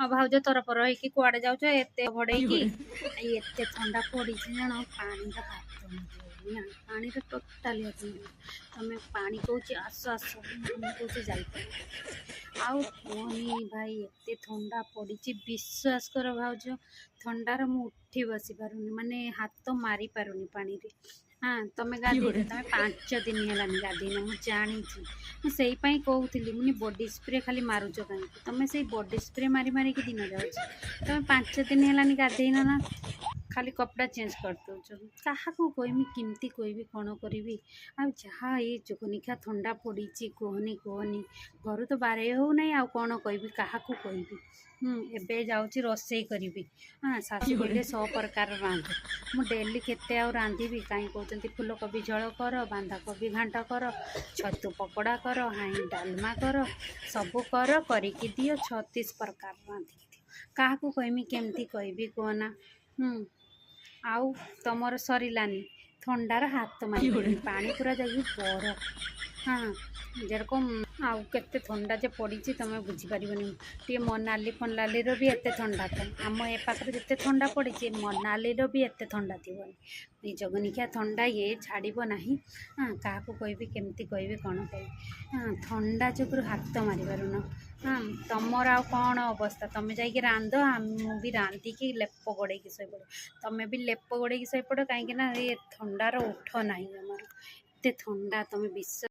ଆଉ ଭାଉଜ, ତରପର ହେଇକି କୁଆଡ଼େ ଯାଉଛ ଏତେ ଭଡ଼େଇକି? ଏଇ ଏତେ ଥଣ୍ଡା ପଡ଼ିଛି ଜାଣ, ପାଣିର ହାତ ମାରିହଉନି ନା, ପାଣିର ଟୋଟାଲି ହାତ ମାରିହଉନି। ତମେ ପାଣି କହୁଛି ଆସ ଆସ, ଆମେ କହୁଛି ଯାଇପାରିବୁ। ଆଉ କୁହନି ଭାଇ, ଏତେ ଥଣ୍ଡା ପଡ଼ିଛି, ବିଶ୍ୱାସ କର ଭାଉଜ, ଥଣ୍ଡାର ମୁଁ ଉଠି ବସି ପାରୁନି, ମାନେ ହାତ ମାରି ପାରୁନି ପାଣିରେ। ହଁ, ତମେ ଗାଧେଇଛ? ତମେ 5 ଦିନ ହେଲାନି ଗାଧେଇନ, ମୁଁ ଜାଣିଛି। ମୁଁ ସେଇ ପାଇଁ କହୁଥିଲି, ମୁଁ ବଡି ସ୍ପ୍ରେ ଖାଲି ମାରୁଛ କାହିଁକି? ତମେ ସେଇ ବଡି ସ୍ପ୍ରେ ମାରି ମାରିକି ଦିନ ଯାଉଛି। ତମେ 5 ଦିନ ହେଲାନି ଗାଧେଇନ ନା, ଖାଲି କପଡ଼ା ଚେଞ୍ଜ କରିଦେଉଛ। କାହାକୁ କହିମି, କେମିତି କହିବି, କ'ଣ କରିବି? ଆଉ ଯାହା ଏଇ ଜଗନିଖା ଥଣ୍ଡା ପଡ଼ିଛି, କୁହନି କୁହନି, ଘରୁ ତ ବାହାରି ହେଉନାହିଁ। ଆଉ କ'ଣ କହିବି, କାହାକୁ କହିବି? ଏବେ ଯାଉଛି ରୋଷେଇ କରିବି। ହଁ, ଶାଶୁ କହିଲେ ସବୁ ପ୍ରକାର ରାନ୍ଧେ। ମୁଁ ଡେଲି କେତେ ଆଉ ରାନ୍ଧିବି? କାହିଁ କହୁଛନ୍ତି ଫୁଲକୋବି ଝୋଳ କର, ବନ୍ଧାକୋବି ଘାଣ୍ଟ କର, ଛତୁ ପକୋଡ଼ା କର, ହାଇଁ ଡାଲମା କର, ସବୁ କର, କରିକି ଦିଅ, 36 ପ୍ରକାର ରାନ୍ଧିକି ଦିଅ। କାହାକୁ କହିମି, କେମିତି କହିବି କୁହନା? ଆଉ ତମର ସରିଲାନି? ଥଣ୍ଡାର ହାତ ମାରିପାରିବନି, ପାଣି ପୁରା ଯାଇକି ବରଫ। ହଁ, ଯେରକମ ଆଉ କେତେ ଥଣ୍ଡା ଯେ ପଡ଼ିଛି, ତମେ ବୁଝିପାରିବନି। ଟିକେ ମନାଲି ଫନାଲିର ବି ଏତେ ଥଣ୍ଡା ତ ଆମ ଏ ପାଖରେ ଯେତେ ଥଣ୍ଡା ପଡ଼ିଛି, ମନାଲିର ବି ଏତେ ଥଣ୍ଡା ଥିବନି। ଏଇ ଜଗନିଖିଆ ଥଣ୍ଡା ଇଏ ଛାଡ଼ିବ ନାହିଁ। ହଁ, କାହାକୁ କହିବି, କେମିତି କହିବି, କ'ଣ କହିବି? ହଁ, ଥଣ୍ଡା ଯୋଗୁରୁ ହାତ ମାରିପାରୁନ। ହଁ, ତମର ଆଉ କ'ଣ ଅବସ୍ଥା? ତମେ ଯାଇକି ରାନ୍ଧ, ମୁଁ ବି ରାନ୍ଧିକି ଲେପ ଗୋଡ଼େଇକି ଶୋଇପଡ଼େ। ତମେ ବି ଲେପ ଗୋଡ଼େଇକି ଶୋଇପଡ଼, କାହିଁକି ନା ଏ ଥଣ୍ଡାର ଉଠ ନାହିଁ ଜମାରୁ। ଏତେ ଥଣ୍ଡା, ତମେ ବିଶ୍ୱାସ